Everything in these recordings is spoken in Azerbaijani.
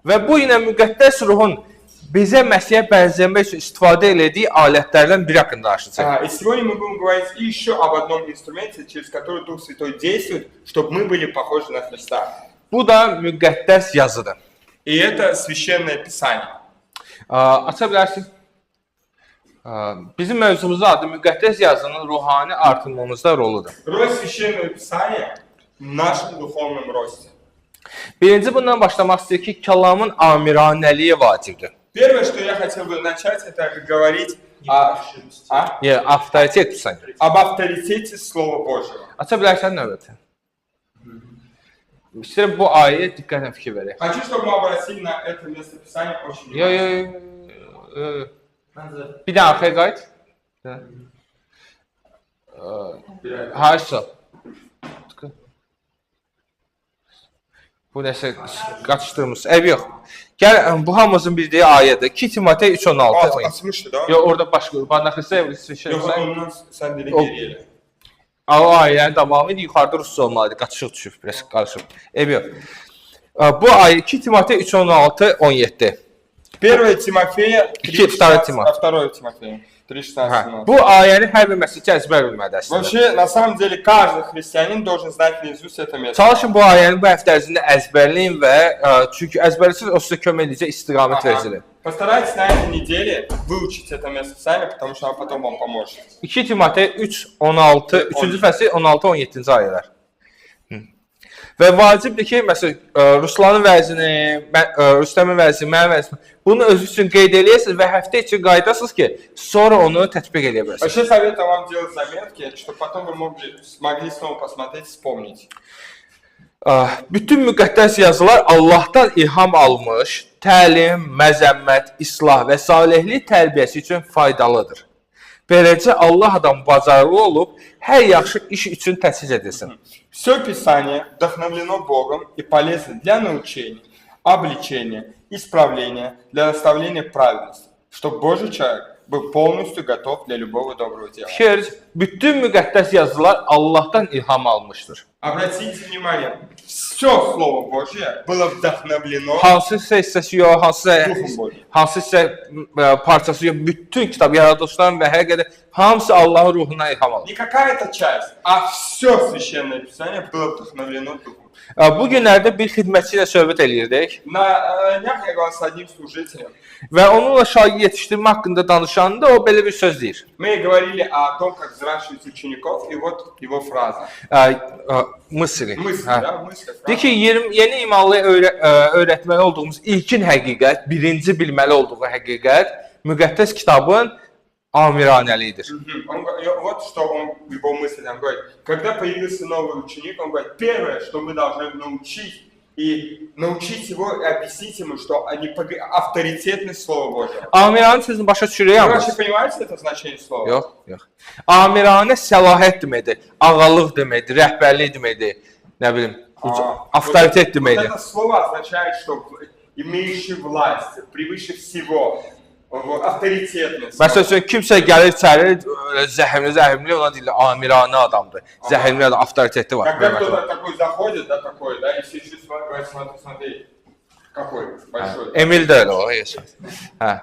Və bu yenə müqəddəs ruhun bizə Məsihə bənzəmək üçün istifadə elədiyi alətlərdən biri haqqında danışacağıq. И сегодня мы будем говорить еще об одном инструменте, через который Дух Святой действует, чтобы мы были похожи на Христа. Bu da müqəddəs yazıdır. И это Священное Писание. Aça bilərsin. Bizim mövzumuzun adı müqəddəs yazının ruhani artımımızda roludur. Роль Священного Писания в нашем духовном росте. Birinci bundan başlamaq istəyir ki, kəlamın amiranəliyi vacibdir. Первое, что я хотел бы начать, это говорить а? Yəni avtoritet sən. Об авторитете Слова Божьего. Aça bilərsən növbəti. İstəyirəm bu ayəyə diqqətlə fikir verək. Хочу, чтобы мы обратили на это место Писания очень Yo, yo, внимание. Yo, yo. Bir daha arxaya qayıt. Harsa. Bu nəsə qaçışdırmısınız. Eybi yox. Gəl, bu hamımızın bildiyi ayədir. 2 Timotey 3:16. Açmışdı da. Yox, orada başqa Bana Xristiya Yox, ondan sən dedin geriyə elə. O ayənin davamı idi, yuxarıda rusca olmalıdır. Qaçışıq düşüb, biraz qarışıb. Eybi yox. Bu ayə 2 Timotey 3:16 17. 1 Тимофея 2 3, 2 Тимофея 3:16. Bu ayəni hər bir məsihçi əzbər bilməlidir əslində. Вообще, на самом деле, каждый христианин должен знать наизусть это место. Çalışın bu ayəni bu həftə ərzində əzbərləyin və çünki əzbərləsəniz o sizə kömək edəcək, istiqamət verəcək. Постарайтесь на этой неделе выучить это место сами, потому что оно потом вам поможет. 2 Timotey 3:16, 3-cü fəsil 16-17-ci ayələr. Və vacibdir ki, məsələn, Ruslanın vəzini, Rüstəmin vəzini, mənim vəzimi, bunu özünüz üçün qeyd eləyəsiniz və həftə içi qayıdasınız ki, sonra onu tətbiq eləyə bilərsiniz. Вообще советую вам делать заметки, чтобы потом вы могли снова посмотреть, вспомнить. Bütün müqəddəs yazılar Allahdan ilham almış, təlim, məzəmmət, islah və salihlik tərbiyəsi üçün faydalıdır. Beləcə Allah adam bacarıqlı olub hər yaxşı iş üçün təchiz edilsin. Все Писание вдохновлено Богом и полезно для научения, обличения, исправления, для наставления праведности, чтобы Божий человек был полностью готов для любого доброго дела. Fikir, bütün müqəddəs yazılar Allahdan ilham almışdır. Обратите внимание, все Слово Божье было вдохновлено Hansısa hissəsi yox, hansısa Ruhun Божьим. Hansısa parçası yox, bütün kitab yaradılışdan və hər qədər hamısı Allahın ruhundan ilham alır. Не какая-то часть, а все Священное Писание было вдохновлено Духом. Bu günlərdə bir xidmətçi ilə söhbət eləyirdik На днях я говорил с одним служителем. Və onunla şagird yetişdirmə haqqında danışanda o belə bir söz deyir. Мы говорили о том, как взращивать учеников, и вот его фраза. Мысли. Мысль, Hə. да, мысль, фраза. Deyir ki, 20, yeni imanlı öyrətməli olduğumuz ilkin həqiqət, birinci bilməli olduğu həqiqət müqəddəs kitabın amiranəliyidir. Вот что он, его мысль, он говорит, когда появился новый ученик, он говорит, первое, что мы должны научить, и научить его, и объяснить ему, что они авторитетность Слова Божьего. Amiranə sözünü başa düşürük Вы amma. вообще понимаете это значение слова? Yox, yox. Amiranə səlahət deməkdir, ağalıq deməkdir, rəhbərlik deməkdir, nə bilim, avtoritet Вот deməkdir. это слово означает, что имеющий власть, превыше всего, вот, авторитетность. Məsəl üçün kimsə gəlir içəri, elə zəhmli, zəhmli, ona deyirlər amiranə adamdır. Zəhmli adam, avtoriteti var. Когда Hörməti var. кто-то такой заходит, да, такой, да, и все чувствуют, говорят, смотри, смотри, какой большой. Emil də elə o, yes. Hə.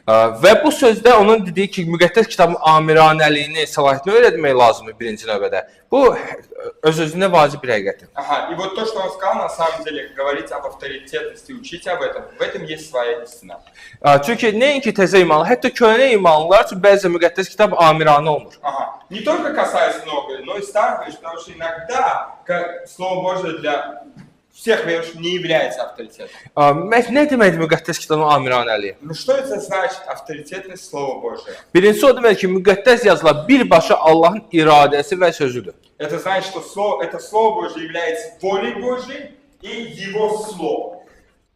Və bu sözdə onun dediyi ki, müqəddəs kitabın amiranəliyini, səlahiyyətini öyrətmək lazımdır birinci növbədə. Bu öz-özlüyündə vacib bir həqiqətdir. Ага, и вот то, что он сказал, на самом деле, говорить об авторитетности, учить об этом, в этом есть своя истина. Çünki nəinki təzə imanlı, hətta köhnə imanlılar üçün bəzən müqəddəs kitab amiranə olmur. Ага. Не только касается нового, но и старого, потому что иногда как Слово Божие для всех верующих не является авторитетом. Nə deməkdir müqəddəs kitabın amiranəliyi? Ну что это значит, авторитетность Слова Божия? Birincisi o deməkdir ki, müqəddəs yazılar birbaşa Allahın iradəsi və sözüdür. Это значит, что это Слово Божие является волей Божьей и Его Словом.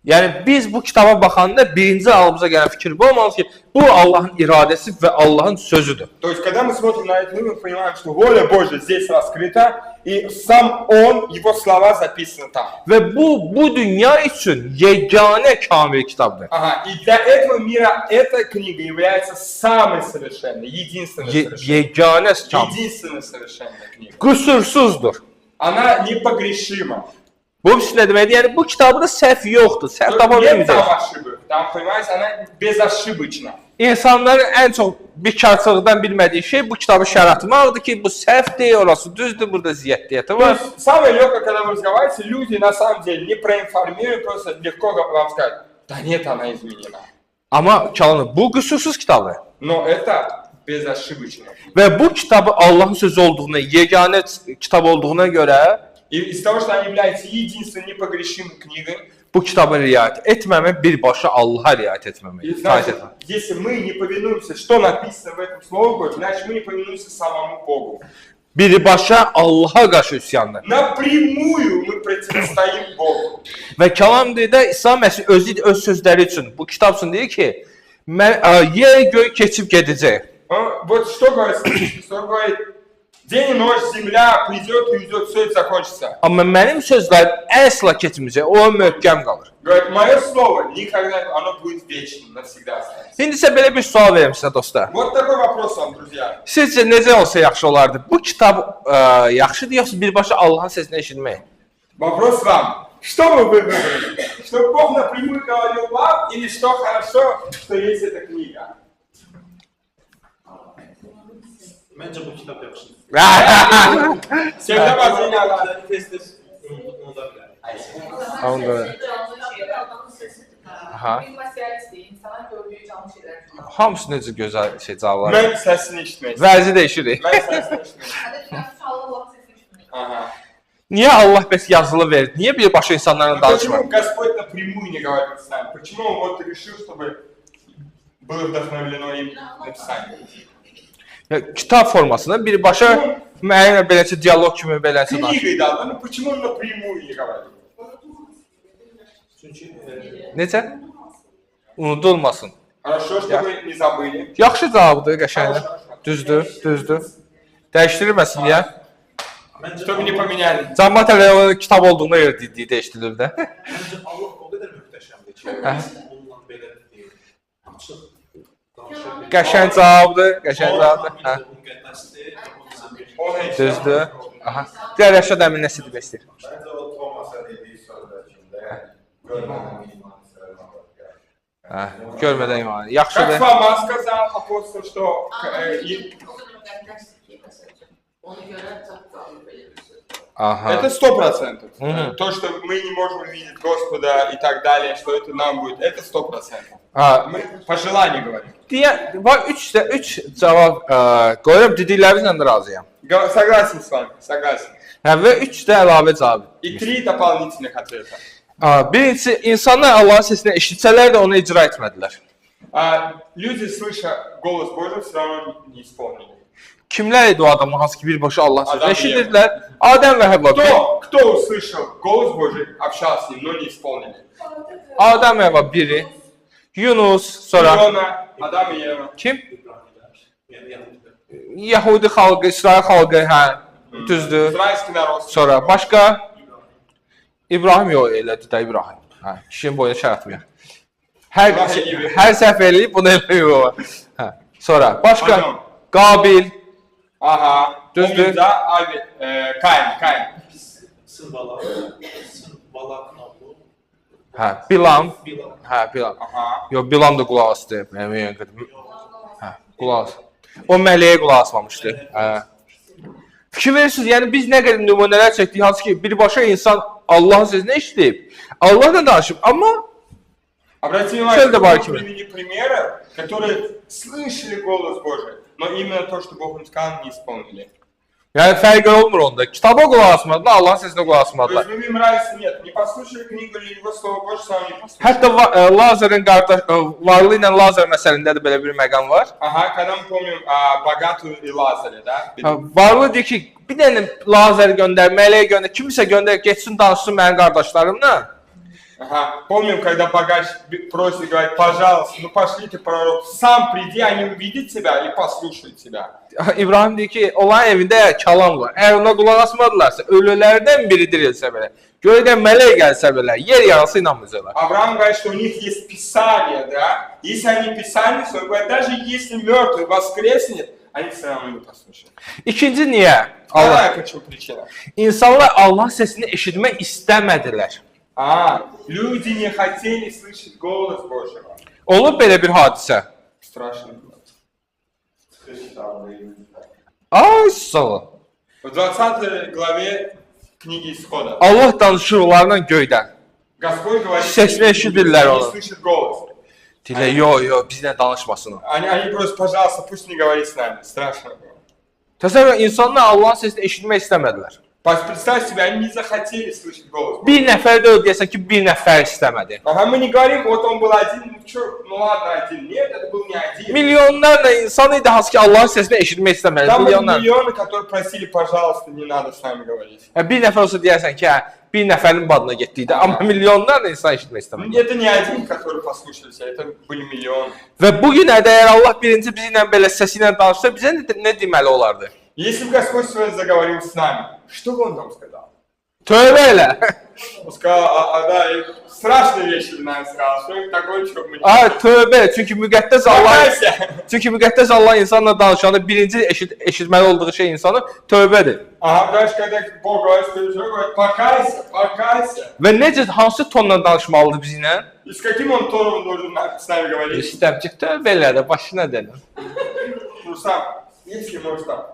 Yəni biz bu kitaba baxanda birinci ağlımıza gələn fikir bu olmalıdır ki, bu Allahın iradəsi və Allahın sözüdür. То есть, когда мы смотрим на это, мы понимаем, что воля Божья здесь раскрыта, и сам Он, Его слова записаны там. Və bu dünya üçün yeganə kamil kitabdır. Ага, и для этого мира эта книга является самой совершенной, единственной совершенной. Yeganə kamil. Единственная совершенная книга. Qüsursuzdur. Она непогрешима. Bu nə deməkdir? Yəni bu kitabda səhv yoxdur. Səhv tapa Нет там bilməyəcəksən. ошибок. Там, понимаете, она безошибочна. İnsanların ən çox bekarçılıqdan bilmədiyi şey bu kitabı şərh atmaqdır ki, bu səhvdir, orası düzdür, burada ziyaddiyyəti То var. есть самое легкое, когда вы разговариваете, люди на самом деле не проинформированы, просто легко вам сказать, да нет, она изменена. Amma kəlamı bu qüsursuz kitabdır. Но это безошибочно. Və bu kitabı Allahın sözü olduğuna, yeganə kitab olduğuna görə И из-за того, что она является единственной непогрешимой книгой, bu kitaba riayət etməmək birbaşa Allaha riayət etməmək. и İtaət значит, etməmək. если мы не повинуемся, что написано в этом Слове Божьем, значит, мы не повинуемся самому Богу. Birbaşa Allaha qarşı üsyandır. Напрямую мы противостоим Богу. Və kəlam deyir İsa Məsih özü öz sözləri üçün bu kitab üçün deyir ki, mən yer göy keçib gedəcək. Вот что говорит Иисус Христос? Он говорит, день и ночь земля придет и уйдет, все это закончится. Amma mənim sözlərim əsla keçməyəcək. O möhkəm qalır. Говорит, мое слово никогда, оно будет вечным, навсегда останется. İndi isə belə bir sual verim sizə dostlar. Вот такой вопрос вам, друзья. Sizcə necə olsa yaxşı olardı? Bu kitab yaxşıdır yoxsa birbaşa Allahın səsini eşitmək? Вопрос вам. Что вы выбрали? Что Бог напрямую говорил вам или что хорошо, что есть эта книга? Məncə bu kitab yaxşıdır. Всегда воззрение Аллаха. Səni tez-tez unuda bilər. Onda. Canlı şeyler. Allah'ın sesidir. Aha. Bir materyalist değil, insanlar gördüğü canlı şeyler. Hamısı necə gözəl şey cavablar. Mən səsini eşitmək istəyirəm. Vəzi dəyişirik. Mən səsini eşitmək istəyirəm. Hadi dünyası Allah'ın sesini düşünüyor. Ага. Niyə Allah bəs yazılı verdi? Niyə birbaşa insanlarla Ну, danışmır? почему Господь напрямую не говорит с нами? Почему Он вот решил, чтобы было вдохновлено им написание? Ya, kitab formasında birbaşa müəyyən beləçə dialoq kimi beləçə danışır. Книгой дал, да? Ну почему он напрямую не говорит? Çünki Necə? Unudulmasın. Хорошо, что вы не забыли. Yaxşı cavabdır, qəşəngdir. Düzdür, düzdür. Dəyişdirilməsin niyə? məncə Чтобы не поменяли. Cəmaət hələ o kitab olduğuna görə dediyi dəyişdirilir də. Məncə Allah o qədər möhtəşəmdir ki, Hə. onunla belə açıq danışa bilir. Qəşəng cavabdır, qəşəng cavabdır. Hə. O müqəddəsdir və o bizə bir Он эти- Düzdür. Aha. Digər Rəşad əmin nəsə demək istəyir. Məncə o Tomasa dediyi sözdəkində, yəni görmədən iman etmək. Hə, görmədən iman. Как Yaxşıdır. Фома сказал апостол, что Allah'ın o kadar müqəddəsdir ki, məsəl üçün. Onu görən çatdı alır belə bir söz. Aha. это 100%. Мгм. То, что мы не можем увидеть Господа и так далее, что это нам будет, это 100%. Ha, Мы по желанию говорим. deyə var 3 də 3 cavab qoyuram, dediklərinizlə də razıyam. Согласен с вами, согласен. Hə, və 3 də əlavə cavab. И три дополнительных ответа. Birincisi, insanlar Allahın səsini eşitsələr də onu icra etmədilər. Люди, слыша голос Божий, все равно не исполнили. Kimlər idi o adamlar hansı ki birbaşa Allahın sözünü Adam və eşidirdilər? Adəm və Həvva. Кто услышал голос Божий, общался с ним, но не исполнили? Adəm və Həvva biri. Yunus, sonra Иона, Адам и Ева. kim? İbranilər, yəni yəhudilər. Yahudi xalqı, İsrail xalqı, hə, düzdür. Израильский народ. Sonra başqa İbrahim yox elədi də İbrahim. Hə, kişinin boyuna şər atmayaq. Hər səhv eləyib bunu eləmir o. Hə. Sonra başqa Pardon. Qabil, Ага. Düzdür. Помним, да, Ави, Каин, Каин. Sin Balak, Sin Balakın oğlu hə, Bilam, Bilam. hə, Bilam. Ага. Yox, Bilam da qulaq asdı. Müəyyən qədər. Hə, qulaq asdı. O mələyə qulaq asmamışdı. Hə. Fikir verirsiniz, yəni biz nə qədər nümunələr çəkdik, hansı ki, birbaşa insan Allahın sözünü eşidib, Allahla danışıb, amma Обратите внимание, Цель что мы добавки. привели примеры, которые слышали голос Божий, но именно то, что Бог им сказал, не исполнили. Yəni fərqi olmur onda. Kitaba qulaq asmadılar, Allahın səsinə qulaq То asmadılar. есть мы видим разницы нет. Не послушали книгу или его слово Божье, сами не послушали. Hətta Lazarın qardaş varlı ilə Lazar məsəlində də belə bir məqam var. Ага, когда мы помним богатую и Лазаря, да? Hə, varlı deyir ki, bir dənə Lazarı göndər, mələyi göndər, kimisə göndər, getsin danışsın mənim qardaşlarımla. Ага. Помним, когда богач просит, говорит, пожалуйста, ну пошлите пророк, сам приди, они увидят тебя и послушают тебя. İbrahim deyir ki, onların evində kəlam var. Əgər ona qulaq asmadılarsa, ölülərdən biri dirilsə belə, göydən mələk gəlsə belə, yer yarası inanmayacaqlar. Авраам говорит, что у них есть Писание, да? Если они Писание, то он говорит, даже если мертвый воскреснет, Они все равно не послушали. İkinci niyə? Allah. Вторая почему причина? İnsanlar Allahın səsini eşitmək istəmədilər. Люди не хотели слышать голос Божьего. Olub belə bir hadisə. Страшно было. Çıxış kitabında 20. Ay sağ ol. В 20 главе книги Исхода Allah danışır onlarla göydən. Господь говорит, Sesini eşidirlər они onu. слышат голос. Deyirlər, yo, yo, bizlə danışmasın o. Они просто, пожалуйста, пусть не говорит с нами. Страшно было. Təsəvvür et, insanlar Allahın səsini eşitmək istəmədilər. Представь себе, они не захотели слышать голос Божий. Bir nəfər də deyəsən ki, bir nəfər istəmədi. Ага, мы не говорим, вот он был один, ну чё, ну ладно, один. Нет, это был не один. Milyonlarla insan idi hansı ki Allahın səsini eşitmək istəmədi. Там были Milyonlarla. миллионы, которые просили, пожалуйста, не надо с нами говорить. Hə, bir nəfər olsa deyərsən ki, hə, bir nəfərin badına getdiydi, amma milyonlarla insan eşitmək istəmədi. Это не один, который послушался, это были миллионы. Və bu gün əgər Allah birinci bizi ilə belə səsi ilə danışsa, bizə nə deməli olardı? Если бы Господь сегодня заговорил с нами, что бы Он нам сказал? Tövbə elə. Он сказал, да, и страшные вещи бы нам сказал, что это такое, что мы не Ay tövbə elə, çünki müqəddəs Allah, Покайся! çünki müqəddəs Allah insanla danışanda birinci eşitməli olduğu şey insanın tövbədir. Ага, дальше, когда Бог говорит, что человек говорит, покайся, покайся. Və necə hansı tonla danışmalıdır bizimlə? И с каким он тоном должен с нами говорить? Rüstəmcik tövbə elə də başına dönüm. Ну сам, если может там,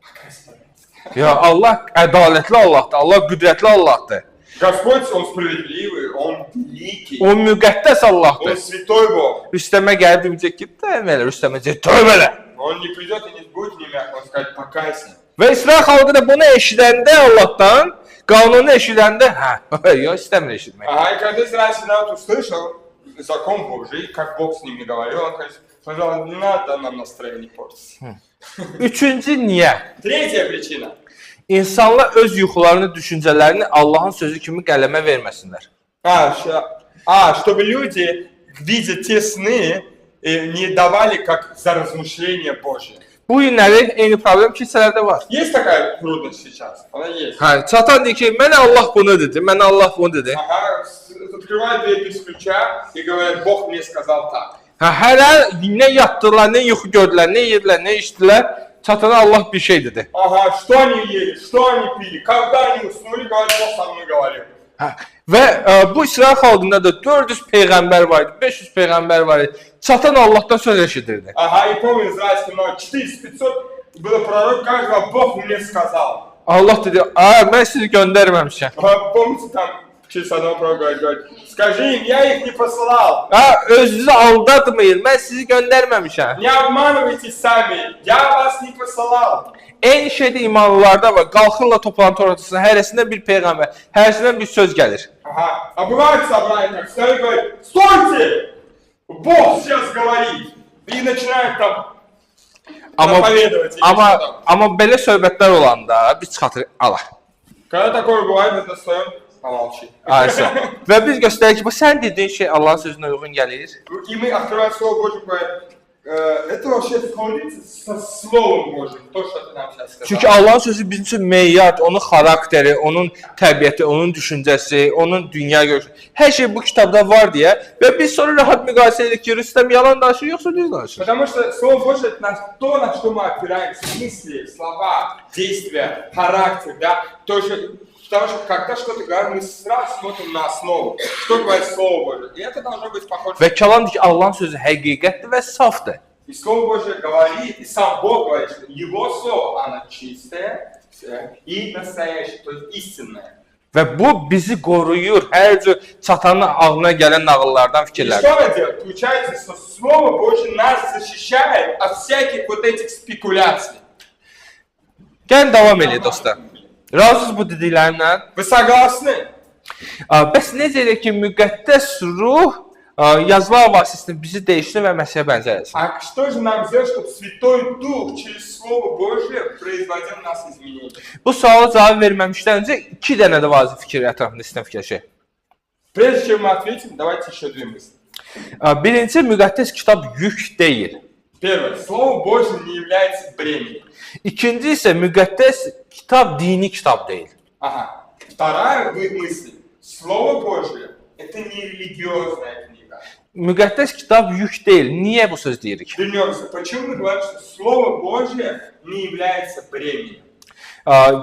покайся, пожалуйста. Ya Allah ədalətli Allahdır, Allah qüdrətli Allahdır. Господь, Он справедливый, Он великий, O müqəddəs Он Allahdır. святой Бог. Rüstəmə gəlib deməyəcək ki, tövbə elə Rüstəmə deyəcək, tövbə elə. Он не придет и не будет не мягко, он скажет, покайся. Və İsrail xalqı da bunu eşidəndə Allahdan, qanunu eşidəndə, hə, yox istəmir eşitmək. Ага, и когда израильский народ услышал закон Божий, как Бог с ними говорил, он говорит, пожалуйста, не надо нам настроение портить. Üçüncü niyə? Третья причина. İnsanlar öz yuxularını, düşüncələrini Allahın sözü kimi qələmə verməsinlər. Чтобы люди, видя те сны, не давали как за размышление Божье. Bu günləri eyni problem kilsələrdə var. Есть такая трудность сейчас? Она есть. Hə, çatan deyir ki, mənə Allah bunu dedi, mənə Allah bunu dedi. Ага, открывают дверь без ключа и говорят, Бог мне сказал так. Hə, hələ nə yatdılar, nə yuxu gördülər, nə yedilər, nə içdilər, çatana Allah bir şey dedi. Ага, что они ели, что они пили, когда они уснули, говорят, Бог со мной говорил. Hə, və bu İsrail xalqında da 400 peyğəmbər var idi, 500 peyğəmbər var idi. Çatan Allahdan söz eşidirdi. Ага, и помню, израильский народ, 400-500 было пророк, каждого Бог мне сказал. Allah dedi, "A, mən sizi göndərməmişəm." Ага, помните, там через одного пророка говорит, скажи им, я их не посылал. Ha, özünüzü aldatmayın, mən sizi göndərməmişəm. Не обманывайтесь сами, я вас не посылал. Eyni şey də imanlılarda var. Qalxırlar toplantı ortasına, hərəsindən bir peyğəmbər, hərəsindən bir söz gəlir. Ага, а бывает собрание, так встают и говорят, стойте! Бог сейчас говорит! И начинают там Amma проповедовать. или amma что там. amma belə söhbətlər olanda biz çıxatırıq Allah. Когда такое бывает, мы встаем, помолчи. Ayşə. Və biz göstəririk ki, bu sən dediyin şey Allahın sözünə uyğun gəlir. И мы открываем Слово Божье, говорим, это вообще сходится со Словом Божьим, то, что ты нам сейчас сказал. Çünki Allahın sözü bizim üçün meyardır, onun xarakteri, onun təbiəti, onun düşüncəsi, onun dünya görüşü. Hər şey bu kitabda var deyə və biz sonra rahat müqayisə edirik ki, Rüstəm yalan danışır, yoxsa düz danışır. Потому что Слово Божье это то, на что мы опираемся, мысли, слова, действия, характер, да, то, что, потому что когда что-то говорим, мы сразу смотрим на основу, что говорит Слово Божье, и это должно быть похоже. Və kəlam deyir ki, Allahın sözü həqiqətdir və safdır. И Слово Божье говорит, и сам Бог говорит, что Его Слово, оно чистое и настоящее, то есть истинное. Və bu bizi qoruyur hər cür çatanın ağlına gələn nağıllardan, И fikirlərdən. что она делает? Получается, что Слово Божье нас защищает от всяких вот этих спекуляций. Gəlin davam eləyək dostlar. Razısınız bu dediklərimlə? Вы согласны? Bəs necə elə ki, müqəddəs ruh yazılar vasitəsilə bizi dəyişsin və Məsihə bənzər etsin? А что же нам сделать, чтобы Святой Дух через Слово Божие производил нас изменения? Bu suala cavab verməmişdən öncə iki dənə də vacib fikir ətrafında istəyirəm fikirləşək. Прежде чем мы ответим, давайте еще две мысли. Birinci, müqəddəs kitab yük deyil. Первое. Слово Божье не является бременем. İkinci isə müqəddəs kitab dini kitab deyil. Ага. Вторая мысль. Слово Божье – это не религиозная книга. Müqəddəs kitab yük deyil. Niyə bu söz deyirik? Вернемся. Почему мы говорим, что Слово Божье не является бременем?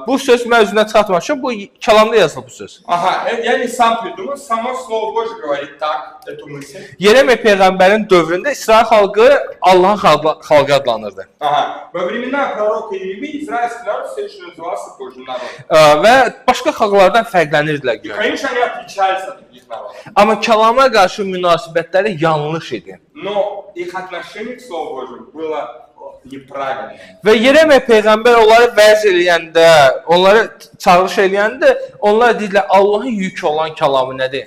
Bu söz mən özümdən çıxartmamışam. Bu kəlamda yazılıb bu söz. Ага, я не сам придумал, само Слово Божье говорит так, эту мысль. Yeremiya peyğəmbərin dövründə İsrail xalqı Allahın xalqı adlanırdı. Ага, во времена пророка Иеремии израильский народ все еще назывался Божьим народом. Və başqa xalqlardan fərqlənirdilər И, güya. конечно, они отличались от других народов. Amma kəlama qarşı münasibətləri yanlış idi. Но их отношение к Слову Божьему было неправильное. Və Yeremiya peyğəmbər onları vəz eləyəndə, onları çağırış eləyəndə, onlar dedilər Allahın yükü olan kəlamı nədir?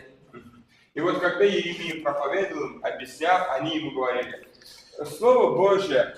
И вот когда Иеремия проповедовал им, объяснял, они ему говорили, Слово Божье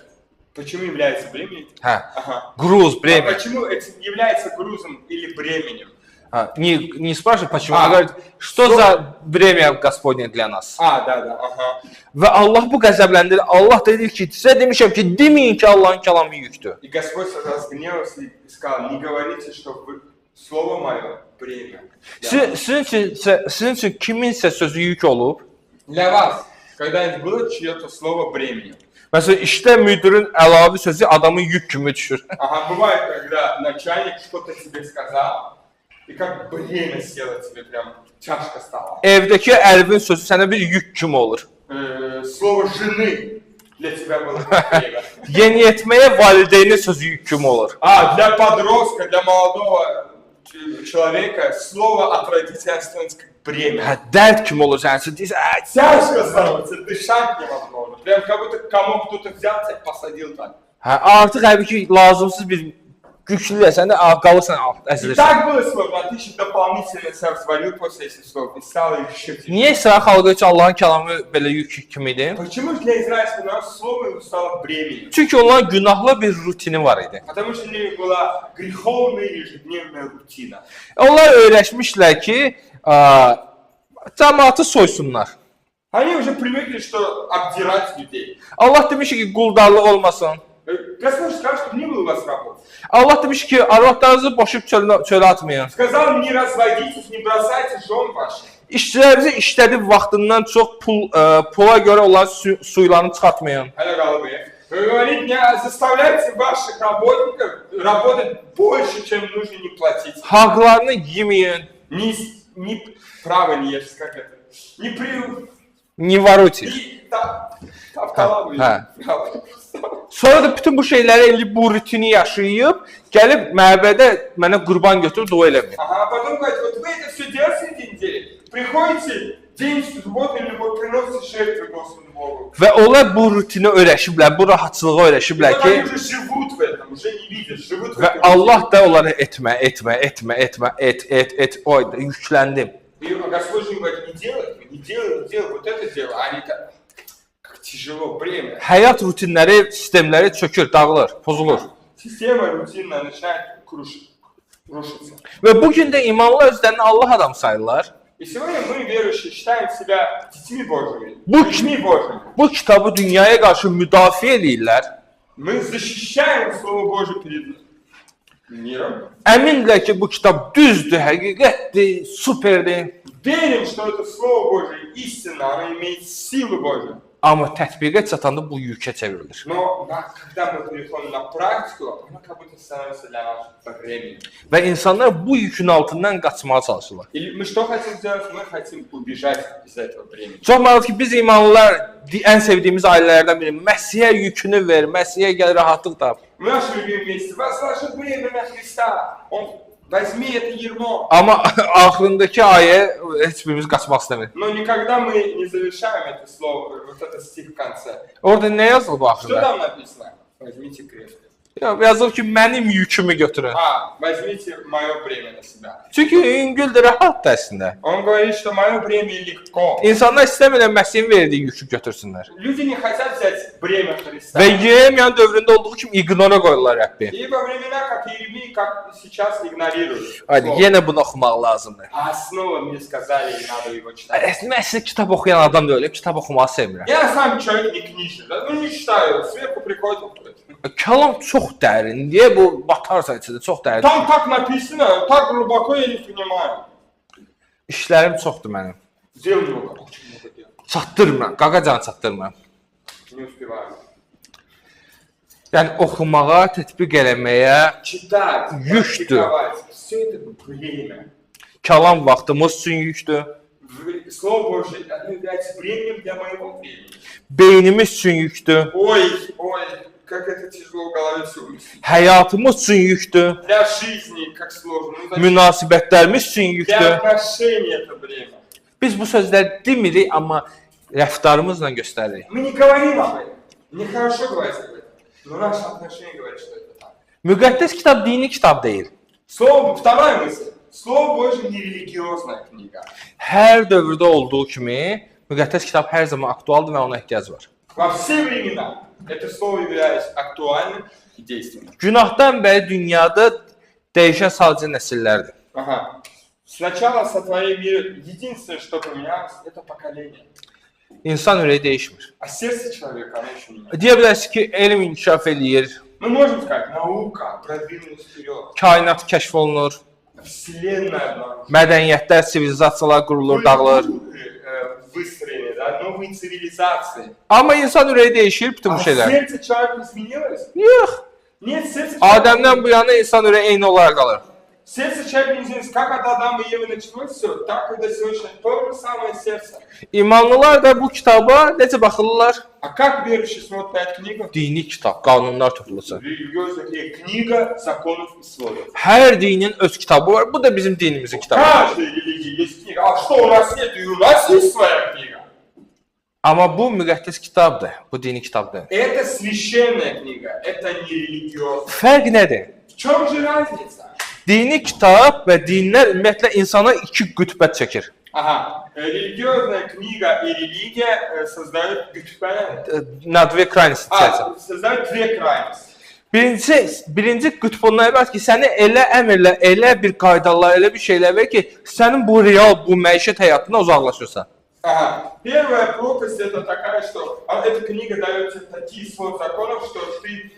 почему является бременем? Hə. Ага. Gruz, А бремя. почему это является грузом или бременем? Ha, не спрашивай, почему, А. а говорит, что за бремя Господне для нас? А, да, да, ага. Və Allah bu qəzəbləndirir. Allah dedi ki, sizə demişəm ki, deməyin ki, Allahın kəlamı yükdür. И Господь разгневался и сказал, не говорите, что вы- Слово мое бремя. Для Sizin üçün kiminsə sözü yük olub? Для вас когда-нибудь было чье-то слово бременем? Məsələn, işdə müdirin əlavə sözü adamın yük kimi düşür. Ага, бывает, когда начальник что-то тебе сказал, и как бремя село тебе, прям тяжко стало. Evdəki ərvin sözü sənə bir yük kimi olur. Слово жены для тебя было как бремя. Yeniyetməyə valideynin sözü yük kimi olur. А, для подростка, для молодого человека слово от родителей становится как бремя. Hə, dərd kimi olur sənin üçün. Deyirsən, "Ə, Тяжко становится, дышать невозможно. Прям как будто кому кто-то взял тебя и посадил так. Hə, artıq həqiqi ki, lazımsız bir yüklüsən də qalırsan, И əzilirsən. так было сложно, а ты еще дополнительно себя взвалил после этих слов и стало еще тяжелее. Niyə İsrail xalqı üçün Allahın kəlamı belə yük kimi idi? Почему же для израильского народа слово его стало бременем? Çünki onların günahlı bir rutini var idi. Потому что у них была греховная ежедневная рутина. Onlar öyrəşmişlər ki, cəmaatı soysunlar. Они уже привыкли, что обдирать людей. Allah demiş ki, quldarlıq olmasın. Господь же сказал, чтобы не было у вас рабов. Allah demiş ki, arvadlarınızı boşub çölə atmayın. Сказал, не разводитесь, не бросайте жен ваших. İşçilərinizi işlədib vaxtından çox pula görə onların suylarını çıxartmayın. Алло, голубые. Вы говорите, не заставляйте ваших работников работать больше, чем нужно, не платить. Haqlarını yeməyin. Не право не ешь, как это? Не при... Не воруйте. Не, та, тавталаву Ha. право. Sonra da bütün bu şeyləri eləyib, bu rutini yaşayıb, gəlib məbədə mənə qurban götürüb dua eləmir. Ага, а потом говорит, вот вы это все делаете день недели, приходите день субботы или вы приносите жертвы Господу Богу. Və onlar bu rutini öyrəşiblər, bu rahatçılığa И öyrəşiblər вот они ki, уже живут в этом, уже не видят, живут в və этом. Allah da onlara etmə, etmə, etmə, etmə, et, et, et, oy, yükləndim. И Господь же им говорит, не делай этого, не делай, не делай, вот это делай. А они так, как тяжело, бремя. Həyat rutinləri, sistemləri çökür, dağılır, pozulur. Система рутинная начинает рушиться. Və bu gün də imanlı özlərini Allah adam sayırlar. И сегодня мы, верующие, считаем себя детьми Божьими, Bu- людьми Божьими. Bu kitabı dünyaya qarşı müdafiə eləyirlər. Мы защищаем Слово Божие перед миром. Əmindirlər ki, bu kitab düzdür, həqiqətdir, superdir. Верим, что это Слово Божие истина, оно имеет силу Божию. Amma tətbiqə çatanda bu yükə çevrilir. Но когда мы переходим на практику, оно как будто становится для нас бременем. Və insanlar bu yükün altından qaçmağa çalışırlar. Или мы что хотим сделать? Мы хотим убежать из этого бремени. Çox maraqlıdır ki, biz imanlılar ən sevdiyimiz ailələrdən biri. Məsihə yükünü ver, Məsihə gəl rahatlıq tap. В нашем любимом месте возложи бремя на Христа. Он возьми это ярмо. Amma axırındakı ayə heç birimiz qaçmaq istəmir. Но никогда мы не завершаем это слово, вот этот стих в конце. Orada nə yazılıb Что axırında? там написано? Возьмите крест. Ya, yazılıb ki, mənim yükümü götürün. А, возьмите мое бремя на себя. Çünki yüngüldür, rahatdır əslində. Он говорит, что мое бремя легко. İnsanlar istəmirlər Məsihin verdiyi yükü götürsünlər. Люди не хотят взять бремя Христа. Və Yeremiyanın dövründə olduğu kimi ignora qoyurlar Rəbbi. И во времена, как Иеремии, как сейчас игнорируют. Haydi, слово. yenə bunu oxumaq lazımdır. А снова мне сказали, и надо его читать. Əslində əslində kitab oxuyan adam deyil, kitab oxumağı sevmirəm. Я сам человек не книжный, да? Ну не читаю, сверху приходит. уходит. Kəlam çox dərin. Niyə bu batarsa içində çox dərin. Там так написано, так глубоко я не понимаю. İşlərim çoxdur mənim. Дел много, очень много дел. Çatdırmıram, qaqacan çatdırmıram. Не успеваю. Yəni oxumağa, tətbiq eləməyə Читать, Yükdür. практиковать, все это время. kəlam vaxtımız üçün yükdür. Слово Божье, оно является временем для моего времени. Beynimiz üçün yükdür. Ой, ой, как это тяжело в голове все уместить. Həyatımız üçün yükdür. Для жизни как сложно. Ну, зачем? Münasibətlərimiz üçün Для yükdür. отношений это время. Biz bu sözləri demirik, amma rəftarımızla göstəririk. Мы не говорим об этом. Нехорошо говорить об этом. Но наше отношение говорит, что это так. Müqəddəs kitab dini kitab deyil. Слово, вторая мысль. Слово Божье не религиозная книга. Hər dövrdə olduğu kimi müqəddəs kitab hər zaman aktualdır və ona ehtiyac var. Во все времена это слово является актуальным и действенным. Günahdan bəri dünyada dəyişən sadəcə nəsillərdir. Ага. Сначала сотворили мир. Единственное, что поменялось, это поколение. İnsan ürəyi dəyişmir. А сердце человека, оно еще меняется. Deyə bilərsiniz ki, elm inkişaf eləyir, Мы можем сказать, наука продвинулась вперед, kainat kəşf olunur, вселенная обнаружена. mədəniyyətlər, sivilizasiyalar qurulur, dağılır. Культуры, выстроены, да, новые цивилизации. Amma insan ürəyi dəyişir bütün bu А şeylər. сердце человека изменилось? Yox. Нет, сердце человека... Adəmdən bu yana insan ürəyi eyni olaraq qalır. Сердце человека не изменилось. Как от Адама и Евы началось все, так и до сегодняшнего. То же самое сердце. İmanlılar da bu kitaba necə baxırlar? А как верующие смотрят на эту книгу? Dini kitab, qanunlar toplusu. Религиозная книга, книга законов и сводов. Hər dinin öz kitabı var. Bu da bizim dinimizin У kitabı. каждой религии есть книга. А что у нас нет? И у нас есть своя книга. Amma bu müqəddəs kitabdır. Bu dini kitabdır. Это священная книга, это не религиозная. Fərq nədir? В чем же разница? Dini kitab və dinlər ümumiyyətlə insana iki qütbə çəkir. Ага, религиозная книга и религия создают, понятно? На две крайности çəkir. А, создают две крайности. Birincisi, birinci qütb ondan ibarət ki, səni elə əmrlər, elə bir qaydalar, elə bir şeylər verir ki, sənin bu real, bu məişət həyatından uzaqlaşırsan. Ага. Первая пропасть это такая, что эта книга дает тебе такие свод законов, что ты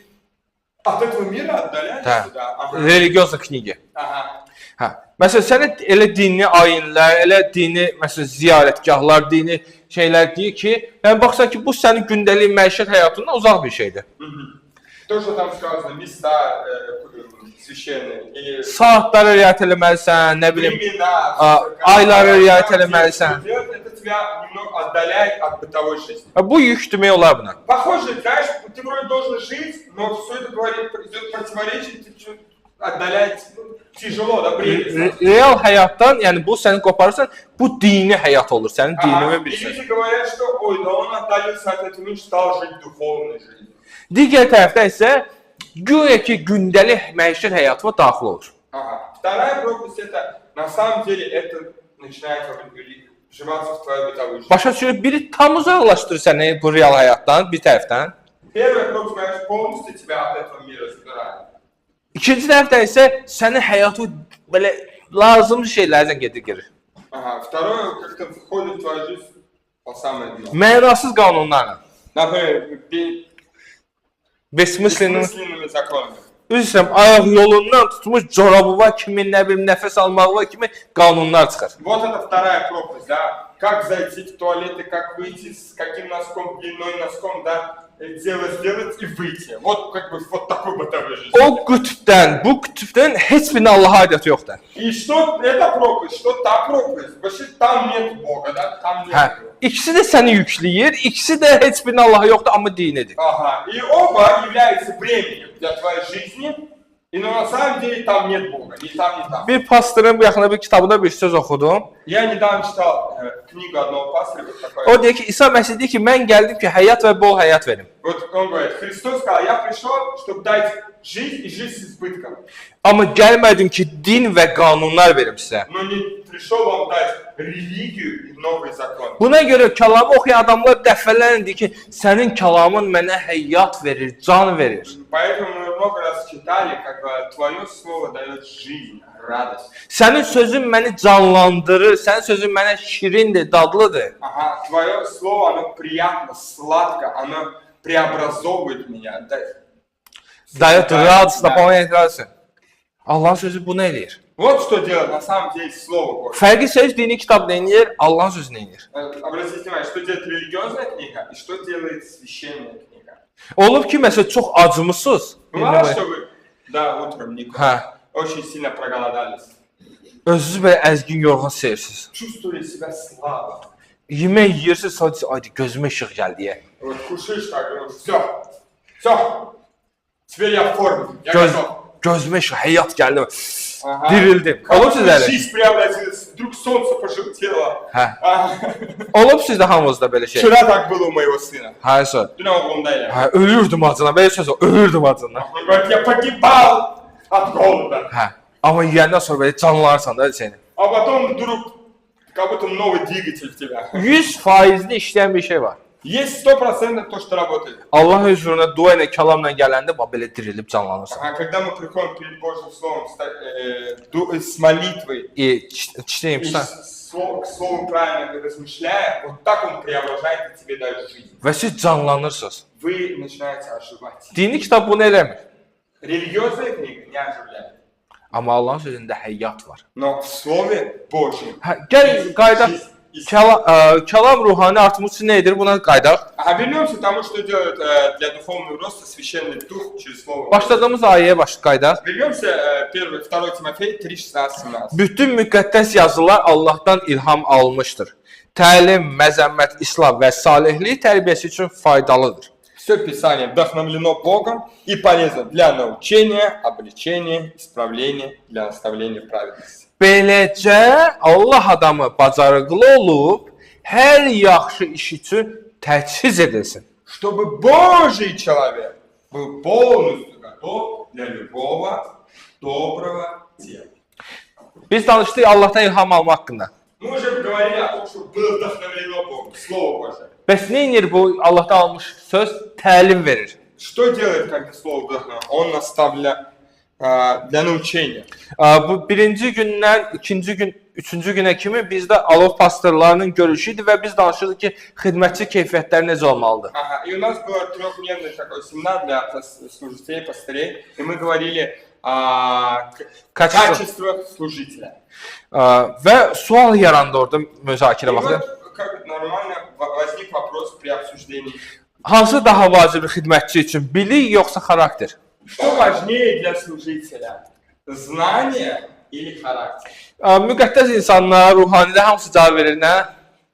от этого мира отдаляешься, Да. да. Ага. Religiozna kniqi. Ага. Hə. Məsələn, sənə elə dini ayinlər, elə dini, məsələn, ziyarətgahlar, dini şeylər deyir ki, yəni baxsan ki, bu sənin gündəlik məişət həyatından uzaq bir şeydir. Мгм. То, что там сказано, места священные, или Saatlara riayət eləməlisən, nə bilim, времена, ayları riayət Там, где eləməlisən. всё делать, это тебя немного отдаляет от бытовой жизни. Bu yük demək olar buna. Похоже, знаешь, ты вроде должен жить, но все это говорит, идет противоречие, ты чё- отдаляет, ну, тяжело, да, бремя. Real həyatdan, yəni bu səni qoparırsan, bu dini həyat olur, sənin Ага, dininin bir И hissəsi. люди говорят, что ой, да он отдалился от этого мира, стал жить духовной жизнью. Digər tərəfdən isə güya ki, gündəlik məişət həyatıma daxil olur. Ага. Вторая пропасть это, на самом деле, это начинает вживаться в твою бытовую жизнь. Başa düşür, biri tam uzaqlaşdırır səni bu real həyatdan bir tərəfdən. Первая пропасть, конечно, полностью тебя от этого мира забирает. İkinci tərəfdən isə sənin həyatı belə lazımlı şeylərlə gedir girir. Ага. Второе, как-то входит в твою жизнь по самое дно. Mənasız qanunlarla. Например, Besmislenin бессмысленными законами. Üzr istəyirəm, ayaq yolundan tutmuş corabıva kimi, nə bilim, nəfəs almağıva kimi qanunlar çıxır. Вот это вторая пропасть, да. Как зайти в туалет и как выйти, с каким носком, длиной носком, да, дело сделать и выйти. Вот как бы вот такой бытовой жизни. O qütbdən, bu qütbdən heç birinin Allaha aidiyyatı yoxdur. И что эта пропасть, что та пропасть. Вообще там нет Бога, да, там нет Hə, его. ikisi də səni yükləyir, ikisi də heç birinin Allaha yoxdur, amma dinidir. Ага. И оба являются бременем для твоей жизни, и но на самом деле там нет Бога, ни там, ни там. Bir pastorun bu yaxında bir kitabında bir söz oxudum. Я недавно читал книгу одного пастора, вот такой. O deyir ki, İsa Məsih deyir ki, mən gəldim ki, həyat və bol həyat verim. Вот он говорит, Христос сказал, я пришел, чтобы дать жизнь и жизнь с избытком. Amma gəlmədim ki, din və qanunlar verim sizə. Но не пришел вам дать религию и новые законы. Buna görə kəlamı oxuyan adamlar dəfələrlə deyir ki, sənin kəlamın mənə həyat verir, can verir. Поэтому мы много раз читали, как твое слово дает жизнь, радость. Sənin sözün məni canlandırır, sənin sözün mənə şirindir, dadlıdır. Ага, твое слово, оно приятно, сладко, оно преобразовывает меня. Да, Дает радость, Да. наполняет радостью. Allahın sözü bunu eləyir. Вот что делает на самом деле Слово Божье. Fərqi söz dini kitab nə edir? Allahın sözü nə edir? Обратите внимание, что делает религиозная книга и что делает священная книга. Olub ki, məsələn, çox acmısınız. Бывало, что вы, да, утром, Нико, Hə. очень сильно проголодались, Özünüzü belə əzgin, yorğun sevirsiniz. чувствовали себя слабо. Yemək yeyirsiniz, sadəcə aydı gözümə işıq gəldi deyə. Вот кушаешь так, все, все, теперь я в форме, я Göz, готов. gözümə işıq, həyat gəldi. Ага. Dirildim. Как Olub будто sizdə elə? Жизнь преобразилась, вдруг солнце пожелтело. Hə. Ага. Olub sizdə hamınızda belə şey. Вчера так было у моего сына. Hə, sə. Dünən oğlumda elə. Hə, ölürdüm acından. Belə söz o, ölürdüm acından. Он говорит, я погибал от голода. Hə. Amma yeyəndən sonra belə canlanırsan da seni. А потом вдруг, как будто новый двигатель в тебя. 100%-li işləyən bir şey var. Есть 100% то, что работает. Allah hüzuruna dua ilə, kəlamla gələndə bax belə dirilib canlanırsan. А когда мы приходим перед Божьим Словом с молитвой Çiçəyim и sən. к Слову правильно размышляя, вот так Он преображает и тебе дает жизнь. Və siz canlanırsınız. Вы начинаете оживать. Dini kitab bunu eləmir. Религиозная книга не оживляет. Amma Allahın sözündə həyat var. Но в Слове Божьем Hə, gəl qayıdaq. жизнь. Kəlam ruhani artması üçün nə edir? Buna qayıdaq. А вернемся к тому, что делает для духовного роста священный дух через Слово Божье. Başladığımız ayəyə baş qayıdaq. Вернемся 1, 2 Тимофей 3, 16, 17. Bütün müqəddəs yazılar Allahdan ilham almışdır. Təlim, məzəmmət, islah və salihlik tərbiyəsi üçün faydalıdır. Все Писание вдохновлено Богом и полезно для научения, обличения, исправления, для наставления праведности. Beləcə Allah adamı bacarıqlı olub hər yaxşı iş üçün təchiz edilsin. Чтобы Божий человек был полностью готов для любого доброго дела. Biz danışdıq Allahdan ilham almaq haqqında. Мы уже говорили о том, что было вдохновлено Богом, Слово Божие. Bəs nə edir bu Allahdan almış söz? Təlim verir. Что делает, когда Слово вдохновлено? Он наставляет для научения. Bu birinci gündən ikinci gün, üçüncü günə kimi bizdə alov pastorlarının görüşü idi və biz danışırdıq ki, xidmətçi keyfiyyətləri necə olmalıdır. Ага, и у нас был трехдневный такой семинар для служителей, пастырей, и мы говорили о Качество. качествах служителя. Və sual yarandı orada müzakirə И vaxtı. вот, как нормально возник вопрос при обсуждении. Hansı daha vacibdir xidmətçi üçün? Bilik yoxsa xarakter? Что важнее для служителя? Знание или характер? Müqəddəs insanlar, ruhanilər hamısı cavab verir nə?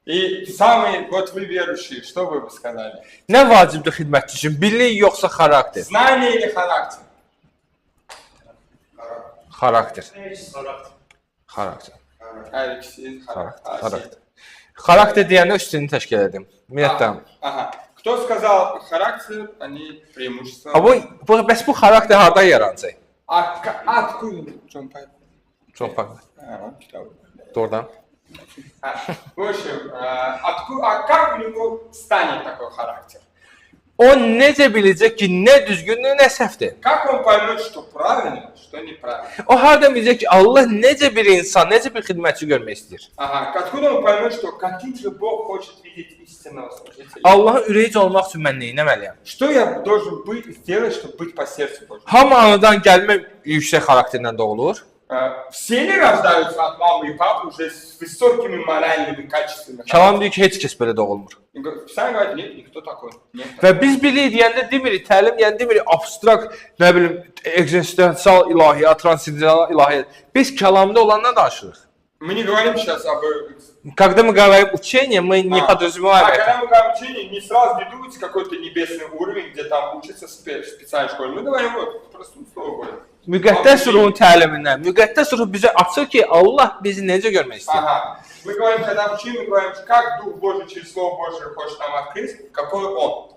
И самые, вот вы верующие, что вы бы сказали? Nə vacibdir xidmətçi üçün? Bilik yoxsa xarakter? Знание или характер? Xarakter. Характер. Xarakter. Алексей, Xarakter. характер. Xarakter. Xarakter deyəndə üstünlüyünü təşkil edim. Ümumiyyətlə. Ага. Кто сказал характер, они преимущество. Ha bu bəs bu xarakter hardan yaranacaq? Откуда? Джон Пайпер. Çox fərqli. А, он читал. Doğrudan. А, в общем, а как у него станет такой характер? O necə biləcək ki, nə düzgündür, nə səhvdir? Как он поймет, что правильно, что неправильно? O hardan biləcək ki, Allah necə bir insan, necə bir xidmətçi görmək istəyir? Ага, откуда он поймет, что каким же Бог хочет видеть истинного служителя? Allahın ürəyincə olmaq üçün mən nə etməliyəm? Что я должен быть, сделать, чтобы быть по сердцу Божьему? Hamı anadan gəlmə yüksək xarakterlə doğulur. Все ли рождаются от мамы и папы уже с высокими моральными качествами? Kəlam deyir ki, heç kəs belə doğulmur. Писание говорит, нет, никто такой. Нет. Və biz bilik deyəndə demirik, təlim deyəndə demirik abstrakt, nə bilim, ekzistensial ilahiyyat, transendental ilahiyyat. Biz kəlamda olandan danışırıq. Мы не говорим сейчас об... Когда мы говорим учение, мы не подразумеваем А это. когда мы говорим учение, не сразу не думайте какой-то небесный уровень, где там учатся в специальной школе. Мы говорим вот, просто слово говорим. Müqəddəs ruhun təlimindən, müqəddəs ruh bizə açır ki, Allah bizi necə görmək istəyir. Ага. Мы говорим, когда учим, мы говорим, как Дух Божий через Слово Божие хочет нам открыть, какой Он.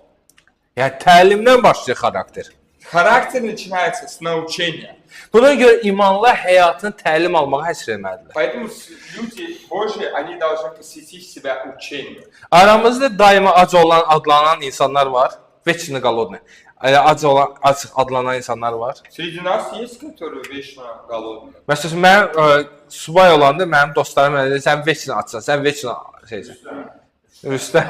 Yəni təlimdən başlayır xarakter. Характер начинается с научения. Buna görə imanlılar həyatını təlim almağa həsr etməlidirlər. Поэтому люди Божьи, они должны посвятить себя учению. Aramızda daima ac olan adlanan insanlar var. Veçni голодный. Elə ac olan, ac adlanan insanlar var. Среди нас есть, которые вечно голодные. Məsələn, mənim subay olanda mənim dostlarım mənə deyir, sən veçni açsan, sən veçni şeysən. Rüstəm.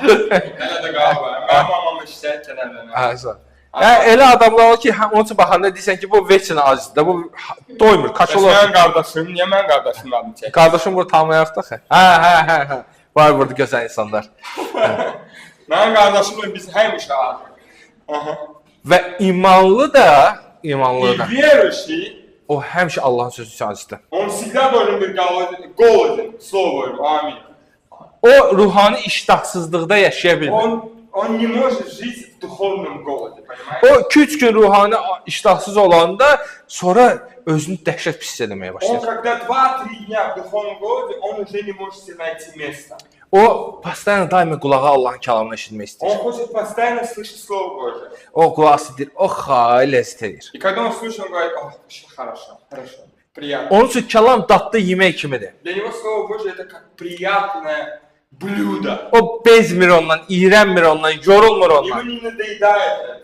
Это голова. Мама, мама, 60 kenarlarına. Hə, Yəni elə adamlar olur ki, hə, onun üçün baxanda deyirsən ki, bu veçin acıdır, bu doymur, Bəs kaşalot. Mənim qardaşım, niyə mənim qardaşımın adını çəkir? Qardaşım burada tanımayaq da. Hə, hə, hə, hə. Var burada gözəl insanlar. Mənim qardaşımla biz həmişə acıq. Aha. Və imanlı da, imanlı И da. верующий, O həmişə Allahın sözü üçün acıdır. он всегда должен быть голоден, голоден к Слову Его. Аминь. O ruhani iştahsızlıqda yaşaya bilmir. Он не может жить в духовном голоде, понимаете? O 2-3 gün ruhani iştahsız olanda sonra özünü dəhşət pis hiss eləməyə Он başlayır. когда 2-3 дня в духовном голоде, он уже не может себе найти место. O постоянно daima qulağı Allahın kəlamını eşitmək Он istəyir. хочет постоянно слышать Слово Божие. O qulaq asır, deyir, "Oh, ha, ləzzət eləyir." И когда он слышит, он говорит, о, вообще хорошо, хорошо, приятно. Onun üçün kəlam dadlı yemək kimidir. Для него Слово Божие это как приятное блюдо. O bezmir ondan, iyrənmir ondan, yorulmur Ему ondan. не надоедает это.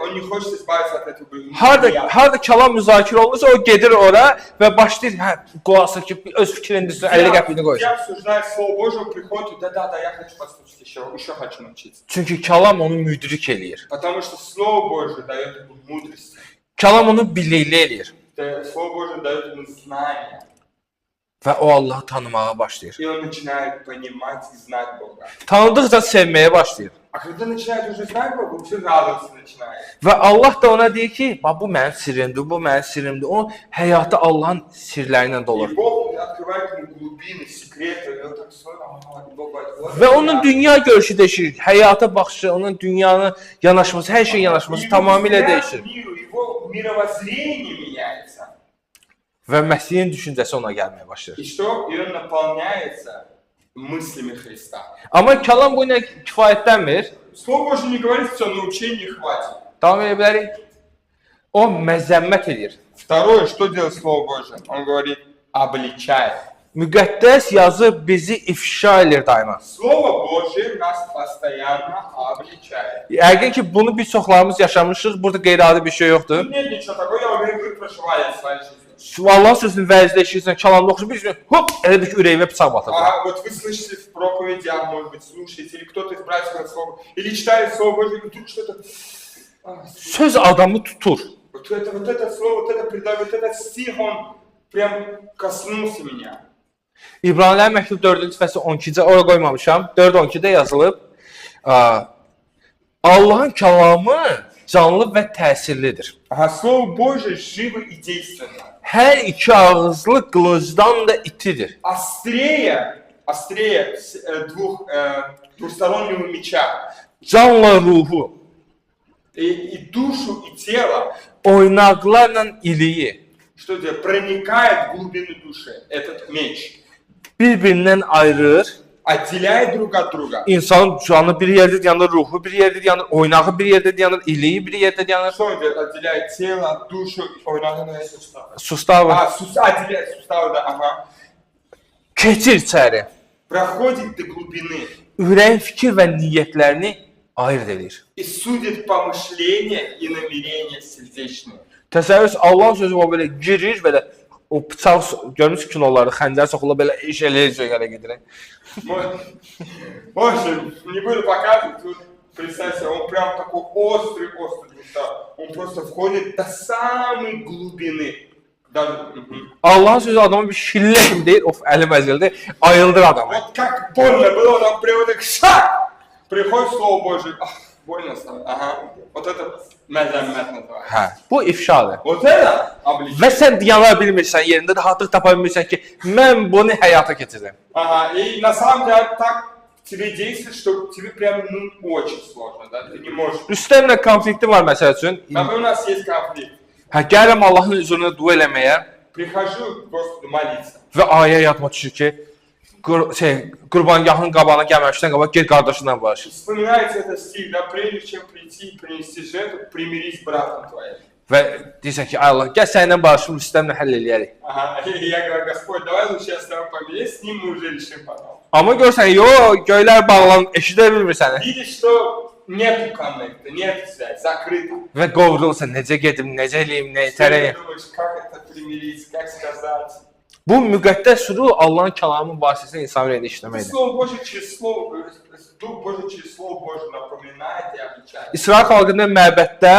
Он не хочет избавиться от этого блюда. Harda Приятно. harda kəlam müzakirə olunursa, o gedir ora və başlayır, hə, qulaq asır ki, öz fikrini desin, 50 qəpiyini Где qoysun. обсуждают Слово Божие, он приходит, да-да-да, я хочу послушать еще, еще хочу научиться. Çünki kəlam onu müdrik eləyir. Потому что Слово Божие дает ему мудрость. Kəlam onu bilikli eləyir Слово Божие дает ему знание. və o Allahı tanımağa başlayır. И он начинает понимать и знать Бога. Tanıdıqca sevməyə başlayır. А когда начинает уже знать Бога, уже радоваться начинает. Və Allah da ona deyir ki, bax bu mənim sirrimdir, bu mənim sirrimdir. O həyatı Allahın sirləri ilə dolur. И Бог открывает ему глубины, секреты, и он так смотрит, ага, и Бог говорит, вот Və onun я. dünya görüşü dəyişir, həyata baxışı, onun dünyanın yanaşması, hər şeyin yanaşması И его tamamilə взгляд dəyişir. к миру, его мировоззрение меняется. Və Məsihin düşüncəsi ona gəlməyə başlayır. И что? И он наполняется мыслями Христа. Amma kəlam bu ilə kifayətlənmir. Слово Божие не говорит, все, научения хватит. Davam edə bilərik. O məzəmmət edir. Второе, что делает Слово Божие? Он говорит, обличает. Müqəddəs yazı bizi ifşa eləyir daima. Слово Божие нас постоянно обличает. Yəqin ki, bunu bir çoxlarımız yaşamışıq. Burada qeyri-adi bir şey yoxdur. Тут нет ничего такого, я уверен, вы проживали в своей жизни. Allahın sözünü vəzdə eşidirsən, kəlamda oxuyursan, bir gün hop, elə bir ki, ürəyimə bıçaq batırdı. Ага, вот вы слышите в проповеди, а может быть слушаете, или кто-то из братьев говорит слово, или читает Слово Божие, и вдруг что-то... А, Söz adamı tutur. вот это слово, вот это предание, вот этот стих, он прям коснулся меня. İbranilər məktub 4-cü fəsil 12-ci ora qoymamışam. 4-12-də yazılıb. Allahın kəlamı canlı və təsirlidir. Ага, Слово Божие живо и действенно. Hər iki ağızlı qılıncdan da itidir. Острее, острее двухстороннего меча. Canla ruhu, И душу, и тело, oynaqlarla iliyi что это, проникает в глубину души, этот меч. bir-birindən ayırır. Отделяет друг от друга. İnsanın canı bir yerdə dayanır, ruhu bir yerdə dayanır, oynağı bir yerdə dayanır, iliyi bir yerdə dayanır. Что он делает? Отделяет тело, душу, ой, надо, Sustavı отделяет суставы, да, ага. keçir içəri. Проходит до глубины Ürəyin fikir və niyyətlərini ayırd eləyir. и судит помышления и намерения сердечные. Təsəvvür Allahın sözü o belə girir belə o bıçaq görmüsünüz kinolarda xəncər soxulur belə iş eləyir elə gedir. В общем, не буду показывать, тут представьте, он прям такой острый, острый, он просто входит до самой глубины. Даже, Allahın sözü adama bir şillə kimi deyir, of əlim əzildi, ayıldır adamı. Вот как больно было, там прямо так шаг! Приходит Слово Божие, ах, больно стало, ага. Вот это məzəmmət называется. Hə, bu ifşadır. Вот это обличение. Və sən dayana bilmirsən yerində, rahatlıq tapa bilmirsən ki, mən bunu həyata keçirdim. Ага, и на самом деле так тебе действует, что тебе прям, ну, очень сложно, да, ты не можешь. Rüstəmlə konflikti var məsəl üçün. Там у нас есть конфликт. Hə, gəlirəm Allahın hüzuruna dua eləməyə Прихожу к Господу молиться. və ayə yadıma düşür ki, qurbangahın qabağına gəlməmişdən qabaq get qardaşınla barış. Вспоминается этот стих, да, прежде чем прийти и принести жертву, примирись с братом твоим. Və deyirsən ki, ay Allah, gəl səninlə barışım, Rüstəmlə həll eləyərik. Ага, и я говорю, Господь, давай лучше я с тобой помирюсь, с ним мы уже решим потом. Amma görsən, yox, göylər bağlanıb, eşidə bilmir səni. Видишь, что нету коннекта, нет связи, закрыто. Və qovrulursan, necə gedim, necə eləyim, nə Ты etərəyim. думаешь, как это примирить, как сказать. Bu müqəddəs ruh Allahın kəlamı vasitəsilə insan ürəyində işləməkdir. Слово Божие через Слово, Дух Божий через Слово Божие напоминает и обличает. İsrail xalqını məbəddə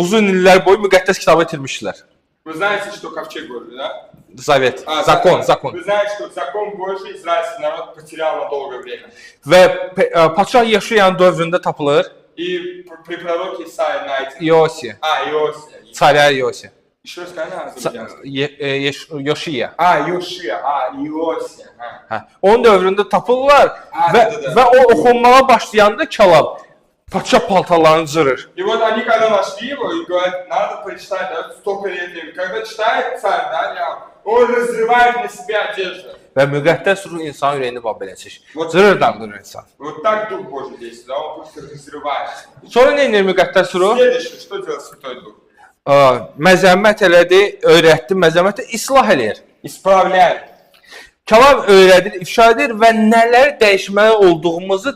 uzun illər boyu müqəddəs kitabı itirmişdilər. Вы знаете, что ковчег Божий, да? Zavet, А, zakon, да. zakon. Вы знаете, что закон Божий израильский народ потерял на долгое время. Və padşah Yeşuyanın dövründə tapılır. И при пророке Исаии найден. Yosiya, А, Иосия. Çarya Yosiya. Еще раз как она азербайджанская? Yoşiya. А, Иошия, а, Иосия. А. Hə, onun dövründə tapırlar Ha, və da, da, da. və o oxunmağa başlayanda kəlam padşah paltarlarını cırır. И вот они когда нашли его и говорят, надо прочитать, да, столько лет. Когда читает царь, да, реально, он разрывает на себе одежду. Və müqəddəs ruh insan ürəyini bax belə çək. Вот. Cırır dağıdır insan. Вот так Дух Божий действует, да, он просто разрывается. Sonra nə edir müqəddəs ruh? Следующее, что делает Святой Дух? Məzəmmət elədi, öyrətdi, məzəmməti islah eləyir. Исправляет. Kəlam öyrədir, ifşa edir və nələri dəyişməli olduğumuzu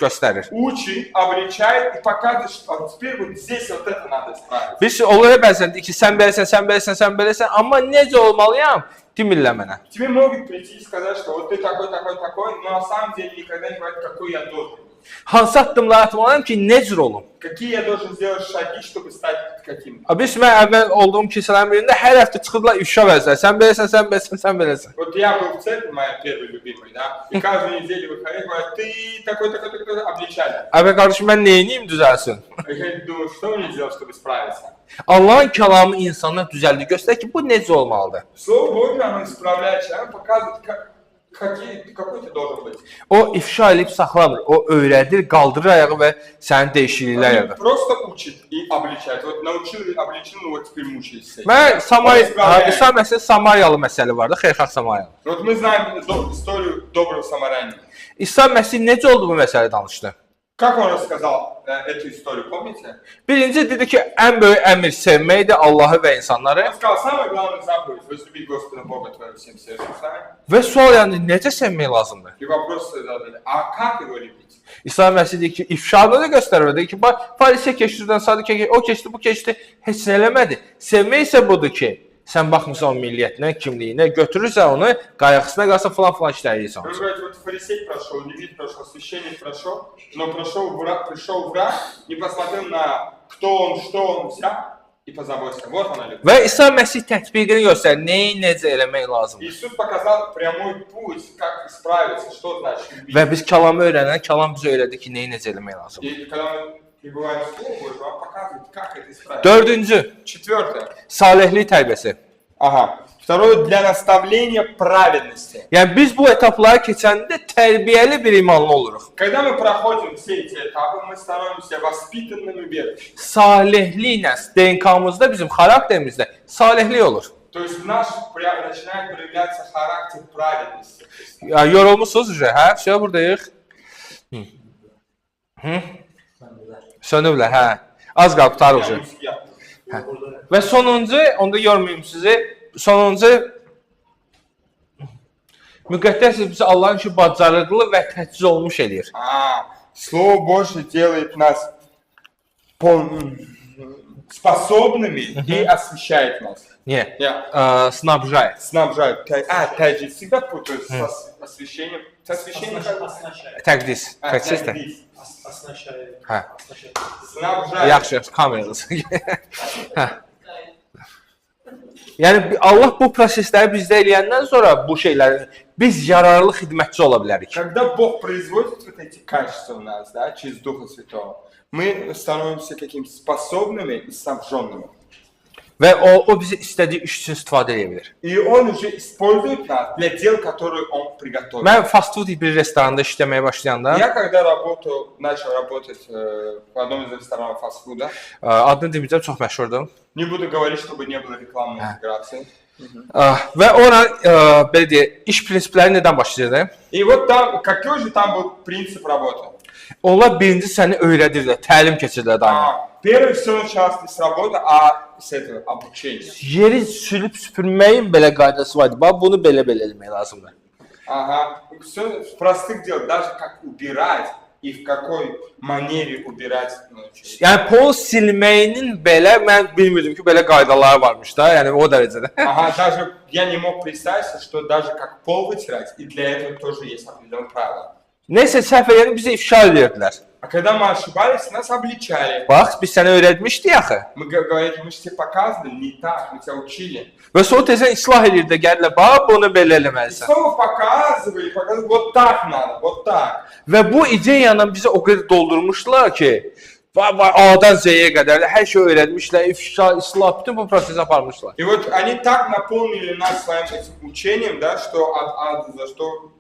göstərir. Учит, обличает и показывает, что теперь вот здесь вот это надо исправить. Biz onlara bəzən deyir ki, sən beləsən, sən beləsən, sən beləsən, amma necə olmalıyam demirlər mənə. Тебе могут прийти и сказать, что вот ты такой, такой, такой, но на самом деле никогда не говорят, какой я должен быть. Hansı addımlar atmalıyam ki, necə cür olum? Какие я должен сделать шаги, чтобы стать каким-то. Biz mən əvvəl olduğum kilsələrin birində hər həftə çıxırdılar ifşa vəzlər. Sən beləsən, sən beləsən, sən beləsən. Вот я был в церкви, моя первая любимая, да, и каждую неделю выходили, говорят, ты такой, такой, такой, такой, обличали. Əvvəl qardaşım mən nə edeyim düzəlsin? Я думаю, что мне делать, чтобы исправиться? Allahın kəlamı insana düzəldir, göstərir ki, bu necə olmalıdır. Слово Божье, оно исправляет человека, показывает, какой ты должен быть. O ifşa edib saxlamır, o öyrədir, qaldırır ayağı və sənin dəyişikliklər Он yaradır. просто учит и обличает. Вот научил, обличил, ну вот теперь мучайся. Mən Samar Он исправляет. İsa Məsih Samariyalı məsələ vardı, xeyirxah Samariyalı. Вот мы знаем историю доброго самарянина. İsa Məsih necə oldu bu məsələ danışdı? Как он рассказал эту историю, помните? Birinci dedi ki, ən böyük əmr sevməkdir Allahı və insanları. Он сказал, самая главная заповедь, возлюби Господа Бога твоего всем сердцем своим. Və sual yandı, necə sevmək lazımdır? И вопрос задали, а как его любить? İsa Məsih deyir ki, ifşada da göstərir. Deyir ki, bax, farisey keçdi, sadiq keçdi, o keçdi, bu keçdi, heç nə eləmədi. Sevmək isə budur ki, sən baxmırsan onun milliyyətinə, kimliyinə, götürürsən onu, qayğısına qalsa filan-filan işlər edirsən. Он говорит, вот фарисей прошел, левит прошел, священник прошел, но пришел враг, не посмотрел на кто он, что он, взял и позаботился. Вот она любовь. Və İsa Məsih tətbiqini göstərir, nəyi necə eləmək lazımdır. Иисус показал прямой путь, как исправиться, что значит любить. Və biz kəlamı öyrənən, kəlam bizə öyrədir ki, nəyi necə eləmək lazımdır. И когда мы пребываем в Слове Божьем, он показывает, как это исправить. Dördüncü, Четвертое. salihlik tərbiyəsi. Ага. Второе, для наставления праведности. Yəni biz bu etapları keçəndə tərbiyəli bir imanlı oluruq. Когда мы проходим все эти этапы, мы становимся воспитанными верующими. Salihliklə DNK-mızda, bizim xarakterimizdə salihlik olur. То есть в нас начинает проявляться характер праведности. Ya, yorulmusunuz uje, hə? Vəsə buradayıq. Hı? Sönüblər, hə. Az qalıb qurtarıq uje. Hə. Və sonuncu, onda yormayım sizi. Sonuncu müqəddəs bizi Allahın ki bacarıqlı və təchiz olmuş eləyir. Слово Божье делает нас способными и освещает нас. Niyə? Yeah. Снабжает. Снабжает. Таджи. Всегда путаю с освещением. С освещением как? Оснащает. Təqdis. Təqdis də. Оснащает. Hə. Снабжает. Yaxşı, yaxşı, kameradasın. Hə. Yəni Allah bu prosesləri bizdə eləyəndən sonra bu şeyləri biz yararlı xidmətçi ola bilərik. Когда Бог производит вот эти качества у нас, да, через Духа Святого, мы становимся какими-то способными и снабженными. Və o bizi istədiyi iş üçün istifadə edə bilir. И он уже использует нас для дел, которые он приготовил. Mən fast food bir restoranda işləməyə başlayanda, Я когда начал работать в одном из ресторанов фастфуда, adını deməyəcəm, çox məşhurdur. Не буду говорить, чтобы не было рекламной интеграции. Və ora belə deyək, iş prinsipləri nədən başlayırdı? И вот там, какой же там был принцип работы? Onlar birinci səni öyrədirlər, təlim keçirirlər daima. Первое все началось не с работы, а с этого обучения. Yeri sülüb süpürməyin belə qaydası var idi. Bax bunu belə-belə eləmək lazımdır. Ага. Все с простых дел, даже как убирать и в какой манере убирать научили. Yəni pol silməyinin belə mən bilmirdim ki, belə qaydaları varmış da, yəni o dərəcədə. Ага, даже я не мог представить, что даже как пол вытирать, и для этого тоже есть определенные правила. Neysə səhv eləyəndə bizi ifşa edirdilər. А когда мы ошибались, нас обличали. Bax, biz sənə öyrətmişdik axı. Мы говорили, мы же тебе показывали, не так, мы тебя учили. Və sonra tezdən islah edirdi, gəlirlər, bax bunu belə И eləməlisən. снова показывали, показывали, вот так надо, вот так. Və bu ideyanı bizə o qədər doldurmuşdular ki, va A-dan Z-yə qədər hər şey öyrətmişlər, ifşa, islah, bütün bu prosesi aparmışlar. И вот они так наполнили нас своим этим учением, да, что от А до За, что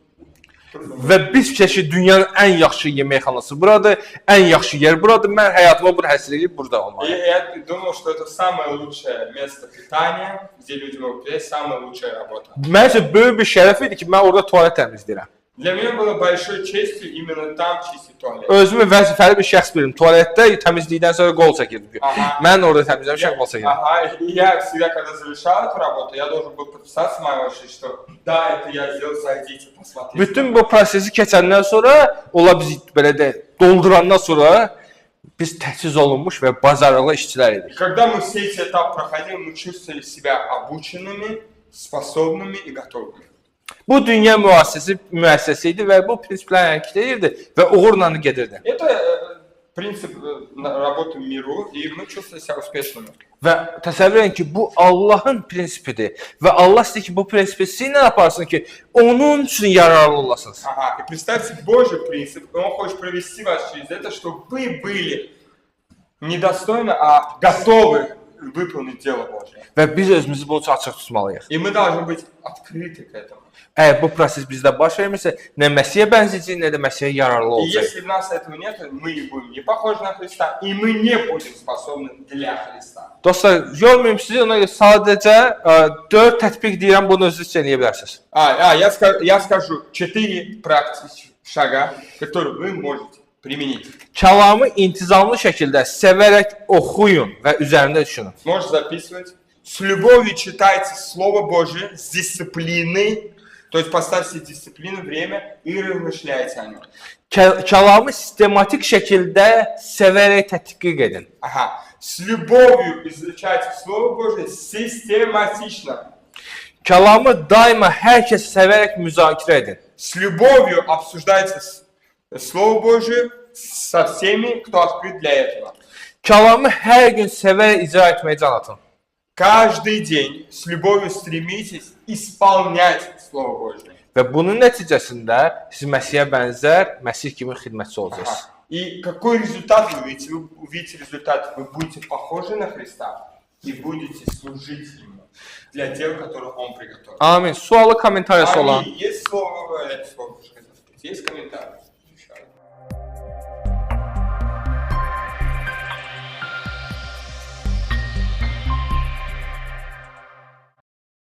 трудно было. Və biz fikirləşirik dünyanın ən yaxşı yeməkxanası buradır, ən yaxşı yer buradır. Mən həyatıma bura həsr edib burada И olmalıyam. я думал, что это самое лучшее место питания, где люди могут есть, самая лучшая работа. Mənim üçün böyük bir şərəf idi ki, mən orada tualet təmizləyirəm. Для меня было большой честью именно там чистить туалет. Özümü vəzifəli bir şəxs bilirəm. Tualetdə təmizlikdən sonra qol çəkirdim ki, Aha. mən orada təmizləmişəm, qol çəkirdim. Ага, и я всегда, когда завершал эту работу, я должен был подписаться мою очередь, что да, это я сделал, зайдите, посмотрите. Bütün bu prosesi keçəndən sonra, ola bizi belə də doldurandan sonra biz təchiz olunmuş və bacarıqlı işçilər И idik. когда мы все эти этапы проходили, мы чувствовали себя обученными, способными и готовыми. Bu dünya müəssisəsi müəssisəsi idi və bu prinsiplərlə hərəkət edirdi və uğurla gedirdi. Это принцип работы в миру, и мы чувствовали себя успешными. Və təsəvvür edin ki, bu Allahın prinsipidir və Allah istəyir ki, bu prinsipi sizinlə aparsın ki, onun üçün yararlı olasınız. Ага, и представьте Божий принцип, и Он хочет провести вас через это, чтобы вы были недостойны, а готовы выполнить дело Божье. Və biz özümüzü bunun üçün açıq tutmalıyıq. И мы должны быть открыты к этому. Əgər bu proses bizdə baş vermirsə, nə Məsihə bənzəyəcək, nə də Məsihə yararlı И olacaq. если в нас этого нет, мы не будем не похожи на Христа, и мы не будем способны для Христа. Dostlar, yormayım sizi, ona görə sadəcə 4 tətbiq deyirəm, bunu özünüz üçün eləyə bilərsiniz. Я скажу 4 практических шага, которые вы можете применить. Kəlamı intizamlı şəkildə sevərək oxuyun və üzərində düşünün. Можешь записывать. С любовью читайте Слово Божие, с дисциплиной. То есть поставьте себе дисциплину, время и размышляйте о нем. Kəlamı sistematik şəkildə sevərək tətbiq edin. Ага. С любовью изучайте Слово Божие систематично. Kəlamı daima hər kəs sevərək müzakirə edin. С любовью обсуждайте Слово Божие со всеми, кто открыт для этого. Kəlamı hər gün sevərək icra etməyə can atın. Каждый день с любовью стремитесь исполнять Слово Божие. Və bunun nəticəsində siz Məsihə bənzər, Məsih kimi xidmətçi olacaqsınız. Ага. И какой результат вы увидите? Вы увидите результат, вы будете похожи на Христа и будете служить Ему для дел, которые Он приготовил. Amin. Sualı, kommentariyası olan. Аминь. Есть слово, слово, уже хотел сказать. Есть комментарий?